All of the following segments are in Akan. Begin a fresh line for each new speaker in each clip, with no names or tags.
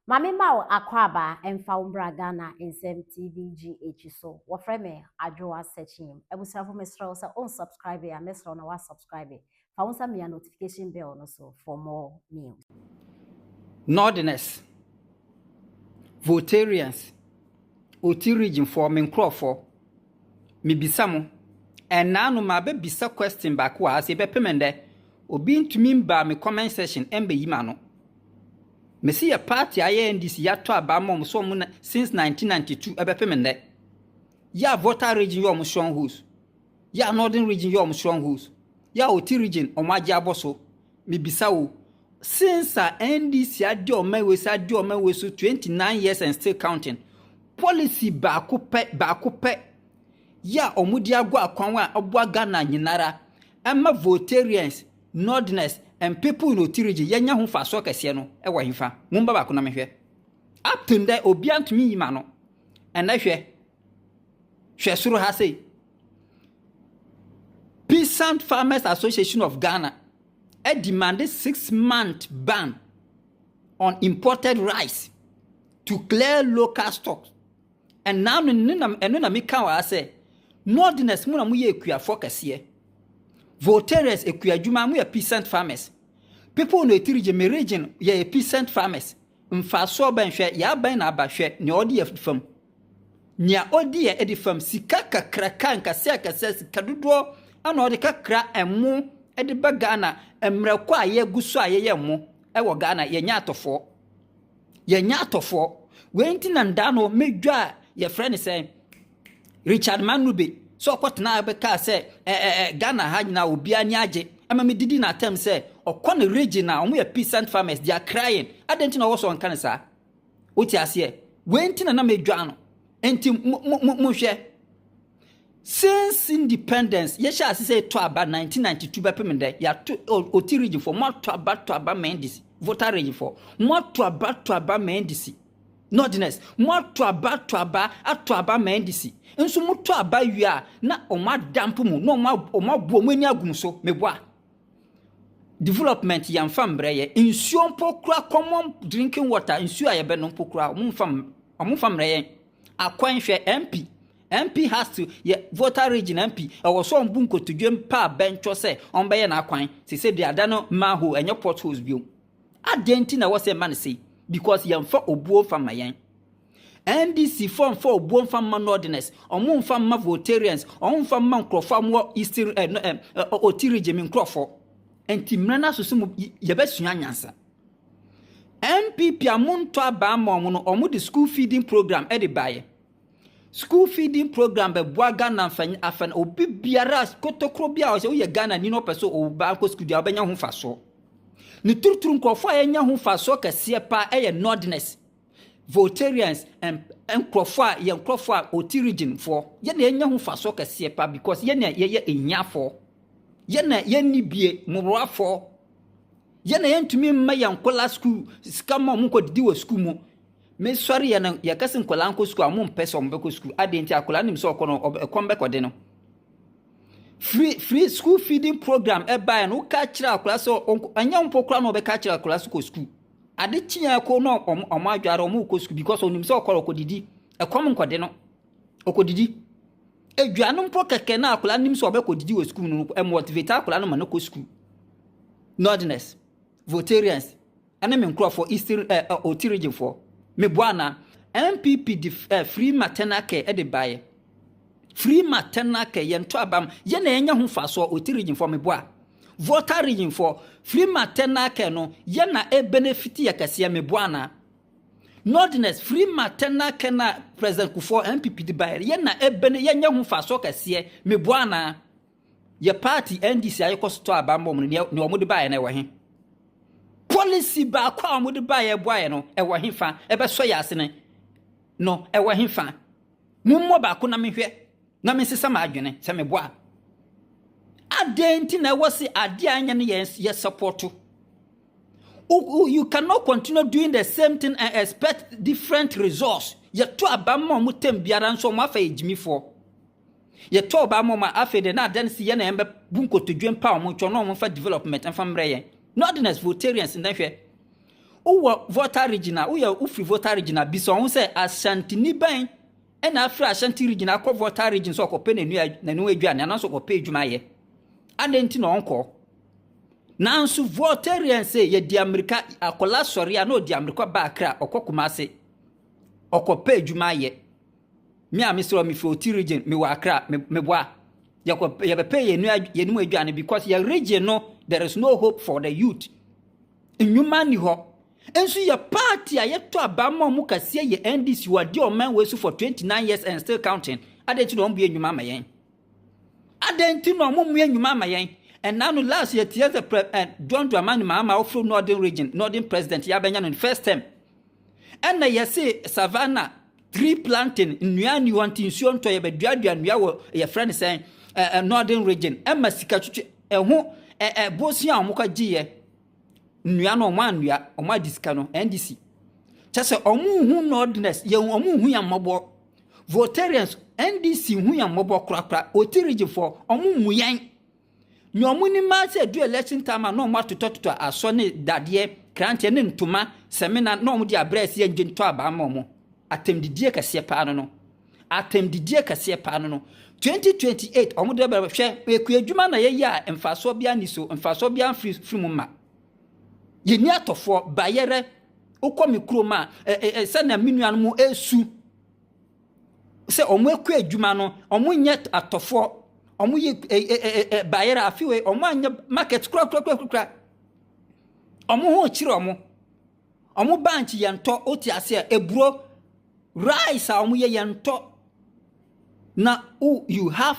Maame ma wo akwaaba mfa wo mbra Ghana Nsɛm TV GH so. Wɔfrɛ me Adwoa Sekyim. Abusuafo, mesrɛ wo sɛ unsubscribe a, mesrɛ wo na wasubscribe. Fa wo nsa mia notification bell no so for more news.
Northerners, Voltarians, Oti Region foɔ, me nkurɔfoɔ, mebisa mo, ɛnaa no mabɛbisa question baako wɔ ha sɛ yɛbɛpem ndɛ, obi ntumi mbaa me comment section ɛmbɛyi ma no. Mesi yɛ party ayɛ NDC, yɛato aba ma ɔmo so ɔmo na since 1992 ɛbɛpem ndɛ. Yɛ a Volta Region yɛ ɔmo strongholds, yɛ a Northern Region yɛ ɔmo strongholds, yɛ a Oti Region ɔmo agye abɔ so. Mebisa wo, since a NDC adi ɔman wei so, adi ɔman wei so 29 years and still counting, policy baako pɛ, baako pɛ yɛ a ɔmo de agu akwan a ɔboa Ghana nyinara ɛma Voltarians, Northerners and people in Oti Region yɛnya ho mfasoɔ kɛseɛ no ɛwɔ hefa? Momba baako na mehwɛ. Up to ndɛ obiara ntumi yi ma no. Ɛnɛ hwɛ, hwɛ soro ha sei, Peasant Farmers Association of Ghana ɛ demand 6-month ban on imported rice to clear local stocks. Ɛnaa no ne na ɛno na meka wɔ ha sɛ Northerners mu na moyɛ ekuafoɔ kɛseɛ, Voltarians ekuadwuma, moyɛ peasant farmers. People in Oti Region, me region, yɛyɛ peasant farmers. Mfasoɔ bɛn? Hwɛ yɛaban na aba, hwɛ nea ɔde yɛ fam, nea ɔdi yɛ ɛde fam, sika kakraka nkɛseɛ akɛseɛ, sika dodoɔ ɛna ɔde kakra ɛmo ɛde ba Ghana. Mmerɛkɔ a yɛgu so a yɛyɛ mo ɛwɔ Ghana, yɛnyɛ atɔfoɔ, yɛnyɛ atɔfoɔ. Wei nti na ndaa no medwa a yɛfrɛ no sɛ Richard Manube sɛ ɔkɔtena bɛkaa sɛ ɛɛ Ghana ha nyinaa obiara ni agye ɛma me didi n'atɛm sɛ ɔkɔ ne region a ɔmo yɛ peasant farmers, they are crying. Adan nti na ɔwɔ sɛ ɔnka ne saa? Wote aseɛ? Wei nti na medwa no. Nti mo mo mo hwɛ, since independence yɛhyɛ ase sɛ yɛtɔ aba 1992 bɛpem dɛ, yɛato Oti Region fo, mo ato aba to aba ma NDC. Volta Region fo, mo ato aba to aba ma NDC. Northerners, mo ato aba to aba ato aba ma NDC nso. Mo to aba wie a, na ɔmo adampo mu na ɔmo abu ɔmo ani agum so. Meboa development yɛmfa mbrɛ yɛ nsuo mpo kura, common drinking water, nsuo a yɛbɛnom mpo kura, ɔmo mfa mbrɛ yɛn. Akwan, hwɛ, MP has to yɛ Volta Region MP ɛwɔ so ɔmbu nkotodwe mpa abɛntwɔ sɛ ɔmbɛyɛ n'akwan sese de ada no manhole, ɛnyɛ potholes bio. Adeɛ nti na ɛwɔ sɛ ɛma no sei? Because yɛmfa obuo fa ma yɛn. NDC fo mfa obuo mfa mma Northerners, ɔmo mfa mma Voltarians, ɔmo mfa mma nkurɔfoɔ a wɔwɔ Eastern ɛ ɛ Oti Region, mi nkurɔfoɔ. Nti mmerɛ no asoso mu, yɛbɛsua nyansa. NPP a montɔ abaa ma ɔmo no, ɔmo de school feeding program ɛde baeɛ. School feeding program bɛboa Ghana afa afa obi biara kotokoro bi a ɔsɛ woyɛ Ghana ni na ɔpɛ sɛ ɔba akɔ school deɛ, ɔbɛnya ho mfasoɔ ne turuturu. Nkurɔfoɔ a yɛnya ho mfasoɔ kɛseɛ paa ɛyɛ Northerners, Voltarians and nkurɔfoɔ a yɛn nkurɔfoɔ a Oti Region foɔ. Yɛn na yɛnya ho mfasoɔ kɛseɛ paa because yɛn na yɛyɛ ehiafoɔ, yɛn na yɛnni bie mmorowafoɔ, yɛn na yɛntumi mma yɛn nkɔla school sika ma ɔmo nkɔ didi wɔ school mu. Mesɔre yɛ no, yɛkɛse nkɔla nkɔ school a, ɔmo mpɛ sɛ ɔmo bɛkɔ school. Adeɛ nti akɔla nim sɛ ɔkɔ no ɛkɔm bɛkɔde no. Free school feeding program ɛbaeɛ no, woka kyerɛ akɔla sɛ ɛnyɛ mpo koraa na ɔbɛka kyerɛ akɔla sɛ kɔ school. Ade kyeɛ kɔ na ɔmo adware, ɔmo kɔ school because ɔnim sɛ ɔkɔ ɔkɔdidi, ɛkɔm nkɔde no, ɔkɔdidi. Aduane mpo kɛkɛ na akwadaa nim sɛ ɔbɛkɔdidi wɔ school no, ɛmotivate akwadaa no ma no kɔ school. Northerners, Voltarians ɛne me nkurɔfoɔ Eastern Oti Region foɔ, meboa na NPP de free maternal care ɛde baeɛ. Free maternal care, yɛn to abam, yɛn na yɛnya ho mfasoɔ. Oti Region foɔ, meboa? Volta Region foɔ, free maternal care no, yɛn na ɛbenefit yɛ kɛseɛ, meboa na? Northerners, free maternal care na President Kufuor NPP de baeɛ, yɛn na ɛbene yɛnya ho mfasoɔ kɛseɛ, meboa na? Yɛ party NDC a yɛkɔ so tɔ aba mbɔ mu no, nea wɔn de baeɛ no ɛwɔ he? Policy baako a wɔde baeɛ boaeɛ no ɛwɔ he fa? Ɛbɛsɔ yɛ ase no ɛwɔ he fa? Mommɔ baako na mehwɛ na mesesa m'adwene sɛ meboa. Adeɛ nti na ɛwɔ se adeɛ a ɛnyɛ no yɛ support. You cannot continue doing the same thing and expect different results. Yɛto aba ma ɔmo tɛm biara nso, ɔmo afa yɛ gyimifoɔ. Yɛto aba ma ɔmo a, afei de na adan si yɛ na yɛn bɛ bu nkotodwe mpa ɔmo twɛ na ɔmo fa development mfa mmerɛ yɛn. Northerners, Voltarians, ndɛ hwɛ. Wowɔ Volta Region a, woyɛ wofiri Volta Region a, bisa wo ho sɛ Asanteni bɛn ɛna afiri Ashanti Region akɔ Volta Region sɛ ɔkɔpɛ n'anu aduane anaasɛ ɔkɔpɛ adwuma ayɛ. Adɛn nti na ɔnkɔ? Nanso Voltarian sɛ yɛdi amirika, akwadaa sɔre a na ɔdi amirika ba Accra, ɔkɔ Kumase, ɔkɔpɛ adwuma ayɛ. Me a mesrɛ, mefiri Oti Region, mewɔ Accra, meboa. Yɛbɛpɛ yɛn mu aduane because yɛ region no, there is no hope for the youth. Nnwuma ni hɔ. Nso yɛ party a yɛtɔ aba ma ɔmo kɛseɛ yɛ NDC. Wɔde ɔman wei so for 29 years and still counting. Adɛn nti na ɔmo bue nnwuma ama yɛn? Adɛn nti na ɔmo mmue nnwuma ama yɛn? Ɛna no last yɛ tie sɛ pre John Dramani Mahama ɔforo Northern Region, Northern President yɛabɛnya no first term, ɛna yɛse savannah tree planting, nnua ni hɔ nti nsuo ntɔ, yɛbɛduadua nnua wɔ yɛfrɛ no sɛn, Northern Region, ɛma sika twitwi ɛho ɛ ɛ bosia a wɔn kɔ gyeeɛ nnua no, ɔmo anua, ɔmo adi sika no. NDC kyɛ sɛ ɔmo hu northerners yɛn, ɔmo hu yɛn mmɔbɔ. Voltarians, NDC hu yɛn mmɔbɔ korakora. Oti Region foɔ, ɔmo mu yɛn nea ɔmo nim maa sɛ du election time a, na ɔmo atotɔtotɔ asɔ ne dadeɛ kranteɛ ne ntoma sɛmina na ɔmo de abrɛ ɛsi yɛn gye ntɔ abaa ma ɔmo. Atɛmdidie kɛseɛ paa no, atɛmdidie kɛseɛ paa no 2028 ɔmo de bɛrɛ hwɛ ekua adwuma na yɛyɛ a mfasoɔ bi ani so, mfasoɔ bi amfiri firi mu ma yɛni atɔfoɔ bayɛrɛ. Wokɔ me kurom a, ɛ ɛ sɛnea me nuanom esu sɛ ɔmo ekua adwuma no, ɔmo nyɛ atɔfoɔ, ɔmo yɛ ɛ ɛ ɛ bayɛrɛ. Afiwe ɔmo anyɛ market korakora, ɔmo ho kyerɛ ɔmo, ɔmo bankye yɛn tɔ. O ti aseɛ, eburo rice a ɔmo yɛ yɛn tɔ. Na o you have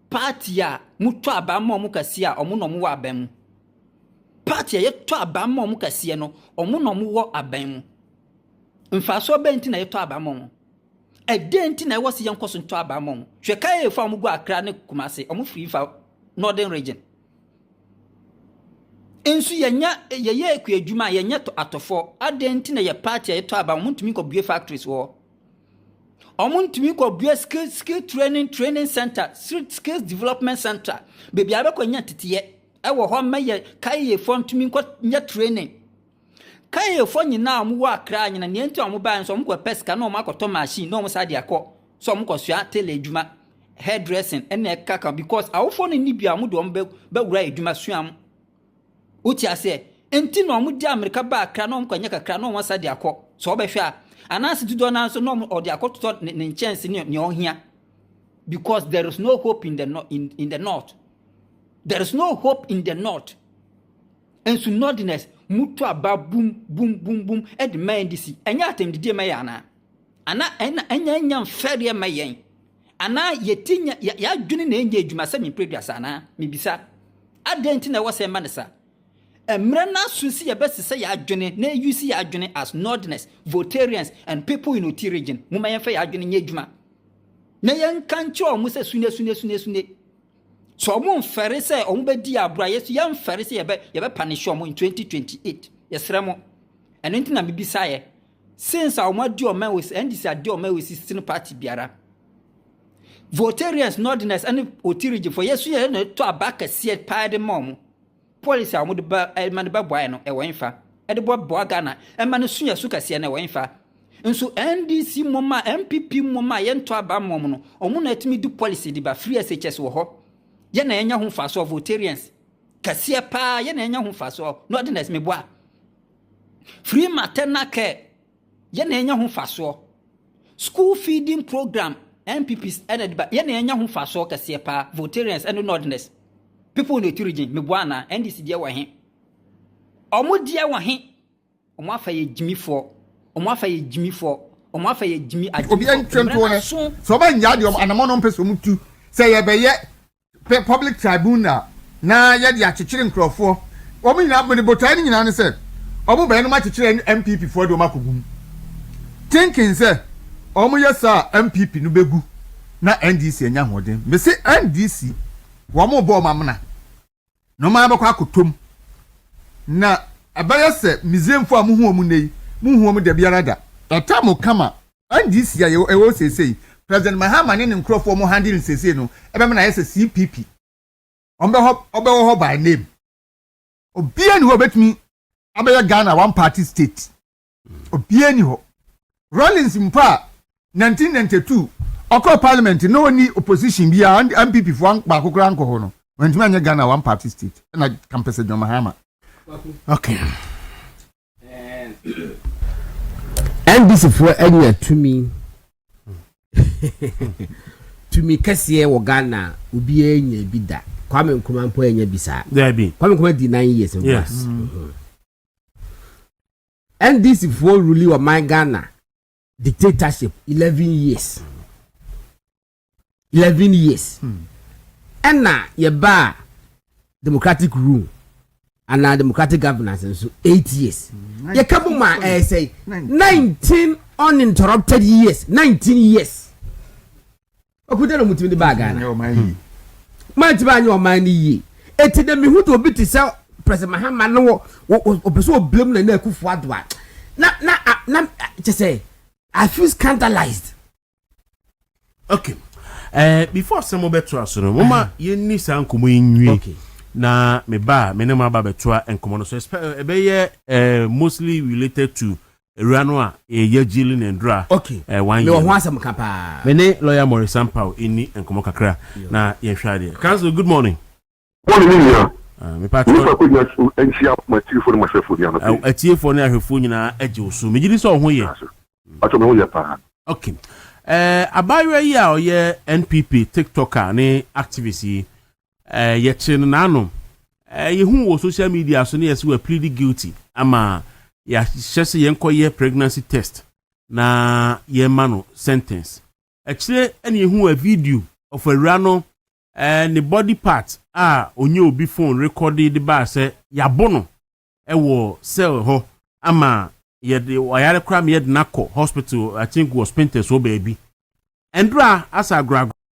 party a motɔ aba ma ɔmo kɛseɛ a, ɔmo na ɔmo wɔ aban mu. Party a yɛtɔ aba ma ɔmo kɛseɛ no, ɔmo na ɔmo wɔ aban mu. Mfasoɔ bɛn nti na yɛtɔ aba ma ɔmo? Ɛdɛn nti na ɛwɔ sɛ yɛnkɔ so ntɔ aba ma ɔmo? Hwɛ kaayɛfo a ɔmo gu Accra ne Kumase, ɔmo firi fa Northern Region. Nso yɛnya yɛyɛ ekua adwuma a yɛnyɛ atɔfoɔ. Adɛn nti na yɛ party a yɛtɔ aba, ɔmo ntumi nkɔ bue factories wɔ, ɔmo ntumi kɔ bue skill training center, skills development center, beebi a bɛkɔ nya teteɛ ɛwɔ hɔ ma yɛ kaayɛfoɔ ntumi nkɔ nyɛ training? Kaayɛfoɔ nyinaa a ɔmo wɔ Accra nyina, nea nti a ɔmo baa nso, ɔmo kɔ pɛ sika na ɔmo akɔtɔ machine na ɔmo sa de akɔ so ɔmo kɔ sua tailor adwuma, hairdressing ɛna ɛka ka, because awofoɔ no ni bi a ɔmo de ɔmo bɛ bɛwura adwuma sua mo. Wote aseɛ? Nti na ɔmo di amirika ba Accra na ɔmo kɔ nyɛ kakra na ɔmo asa de akɔ. Sɛ ɔbɛhwɛ a, anaasɛ dodoɔ naa nso na ɔmo ɔde akɔtotɔ ne nkyɛnse ne nea ɔhia, because there is no hope in the no in the north. There is no hope in the north. Nso northerners mutu aba bum bum bum bum ɛde ma NDC. Ɛnyɛ atɛmdidie ma yɛ anaa? Ana ɛna ɛnyɛ nya mfɛreɛ ma yɛn anaa? Yɛti nya yɛadwene na ɛnyɛ adwuma sɛ mempere duasa anaa? Mebisa, adɛn nti na ɛwɔ sɛ ɛma ne sa? Mmerɛ no aso si yɛbɛsesa yɛ adwene na ɛyu si yɛ adwene as northerners, Voltarians and people in Oti Region. Momma yɛmfa yɛ adwene nyɛ adwuma na yɛnka nkyerɛ ɔmo sɛ sune sune sune sune sɛ ɔmo mfɛre sɛ ɔmo bɛdi aboro a, yɛso yɛmfɛre sɛ yɛbɛpunish ɔmo in 2028. Yɛsrɛ mo. Ɛno nti na mebisaeɛ, since a ɔmo adi ɔman wɔ NDC adi ɔman wɔ sisi no, party biara, Voltarians, northerners ɛne Oti Region fo, yɛso yɛ na ɛtɔ aba kɛseɛ paa de ma ɔmo. Policy a wɔde ba ɛma no bɛboa yɛ no, ɛwɔ nfa ɛde bɔ boa Ghana ɛma no so yɛ so kɛseɛ no, ɛwɔ nfa? Nso NDC mmom a NPP mmom a yɛntɔ aba mmom no, ɔmo na ɛtumi di policy de ba. Free SHS wɔ hɔ, yɛn na yɛnya ho mfasoɔ. Voltarians kɛseɛ paa, yɛn na yɛnya ho mfasoɔ. Northerners, meboa? Free maternal care, yɛn na yɛnya ho mfasoɔ. School feeding program, NPP ɛna de ba, yɛn na yɛnya ho mfasoɔ kɛseɛ paa. Voltarians ɛne northerners, people in the Oti Region, meboa ana? NDC deɛ wɔ he? Ɔmo deɛ wɔ he? Ɔmo afa yɛ gyimifoɔ, ɔmo afa yɛ gyimifoɔ, ɔmo afa yɛ gyimi.
Obi ntwe ntoɔ no sɛ ɔba nya deɛ anamɔ no mpɛ sɛ ɔmo tu sɛ yɛbɛyɛ public tribunal na yɛde akyekyere nkurɔfoɔ. Wɔn nyinaa mene botae no nyinaa ne sɛ ɔmo bɛyɛ no ma akyekyere NPP foɔ de ɔmo akɔgu mu, thinking sɛ ɔmo yɛ saa NPP no bɛgu na NDC anya ahoɔden. Mbese NDC wɔn bɔ ɔmo amena na ɔmo abɛkɔ akɔtɔm na ɛbɛyɛ sɛ Misraimfo a muhu wɔn nne yi, muhu wɔn da biara da ɛta mo kama. NDC a ɛwɔ seesei, President Mahama ne ne nkurɔfoɔ mo handle seesei no, ɛbɛma na ayɛ sɛ CPP. Ɔmo bɛ hɔ, ɔbɛwɔ hɔ by name. Obiara ni hɔ obetumi. Abɛyɛ Ghana one party state. Obiara ni hɔ. Rawlings mpo a 1992 ɔkɔɔ parliament na ɔni opposition biara, NPP foɔ baako koraa nkɔ hɔ no, wɔntumi anyɛ Ghana one party state. Ɛna kampɛsɛ John Mahama.
Okay.
NDC foɔ anya tumi kɛseɛ wɔ Ghana, obiara nya bi da. Kwame Nkrumah mpo anya bi saa.
Dabi.
Kwame Nkrumah di 9 years mpo.
Yes.
NDC foɔ rule ɔman Ghana dictatorship 11 years, 11 years. Ɛna yɛba democratic rule ana democratic governance nso 8 years. Yɛka bɔ mu a, ɛyɛ sɛ 19 uninterrupted years, 19 years. Okuta na mutumi de baa Ghana maa ti baa nye ɔman ni yie. Eti de mihu de obi te sɛ President Mahama no wɔ ɔpɛ sɛ ɔblame Nana Akufo Addo a na kyɛ sɛ I feel scandalized.
Okay, before sɛ mobɛtoa so no, moma yɛnni saa nkɔmmɔ yi nwie. Na me ba a me ne mo aba bɛtoa nkɔmmɔ no so, ɛbɛyɛ mostly related to ewura no a yɛyɛ gyili ne ndora. One
mewɔ
year
ho
no.
Asɛm ka paa.
Me ne lawyer Maurice Ampaw ɛni nkɔmmɔ kakra na yɛhwɛ adeɛ. Counsel, good morning.
Wọ́n ní nìyẹn.
Mepa
nípa kó nyina nhyia ma tiefoɔ ne ma hwɛfoɔ ni anɔpɛ.
Atiefoɔ ne ahwɛfoɔ nyinaa agye wo so. Megye di sɛ ɔho yɛ.
Atɔ me ho yɛ paa.
Okay, abaayewa yi a ɔyɛ NPP TikToker ne activist yi, yɛkyerɛ no n'ano, yɛhu wɔ social media so ne yɛsɛ wɔ plead guilty ama yɛahyɛ sɛ yɛnkɔyɛ pregnancy test na yɛma no sentence. Akyire ɛne yɛhu a video of awura no, ne body part a onye obi phone record de baa sɛ yɛabo no ɛwɔ cell hɔ ama yɛde ɔyare koraa ma yɛde no akɔ hospital, I think wɔ Spintex hɔ baabi. Ɛndora asa agorɔ.